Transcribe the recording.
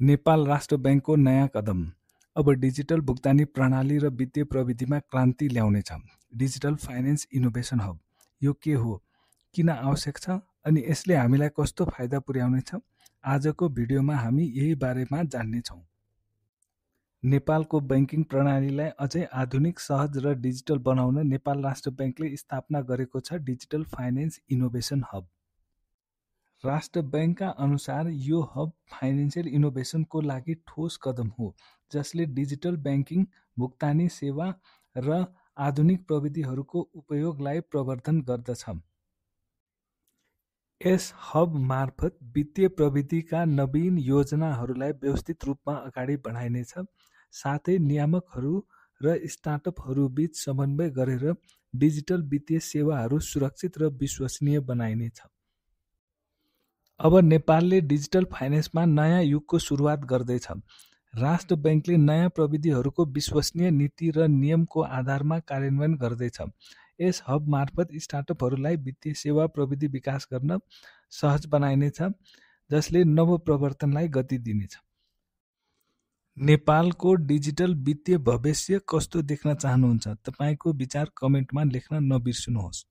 नेपाल राष्ट्र बैंकको नयाँ कदम। अब डिजिटल भुक्तानी प्रणाली र वित्तीय प्रविधिमा क्रान्ति ल्याउनेछ। Digital finance innovation hub. यो के हो, किन आवश्यक छ अनि यसले हामीलाई कस्तो फाइदा पुर्याउनेछ? आजको भिडियोमा हामी यही बारेमा जान्नेछौँ। नेपालको बैंकिङ प्रणालीलाई अझै आधुनिक, सहज र डिजिटल बनाउन नेपाल राष्ट्र बैंकले स्थापना गरेको छ डिजिटल फाइनेन्स इनोभेसन हब। राष्ट्र बैंकका अनुसार यो हब फाइनेन्सियल इनोभेसनको लागि ठोस कदम हो, जसले डिजिटल बैंकिङ, भुक्तानी सेवा र आधुनिक प्रविधिहरूको उपयोगलाई प्रवर्धन गर्दछ। यस हब मार्फत वित्तीय प्रविधिका नवीन योजनाहरूलाई व्यवस्थित रूपमा अगाडि बढाइनेछ, साथै नियामकहरू र स्टार्टअपहरूबीच समन्वय गरेर डिजिटल वित्तीय सेवाहरू सुरक्षित र विश्वसनीय बनाइनेछ। अब नेपालले डिजिटल फाइनेन्समा नयाँ युगको सुरुवात गर्दैछ। राष्ट्र बैंकले नयाँ प्रविधिहरूको विश्वसनीय नीति र नियमको आधारमा कार्यान्वयन गर्दैछ। यस हब मार्फत स्टार्टअपहरूलाई वित्तीय सेवा प्रविधि विकास गर्न सहज बनाइनेछ, जसले नवप्रवर्तनलाई गति दिनेछ। नेपालको डिजिटल वित्तीय भविष्य कस्तो देख्न चाहनुहुन्छ? तपाईको विचार कमेन्टमा लेख्न नबिर्सनुहोस्।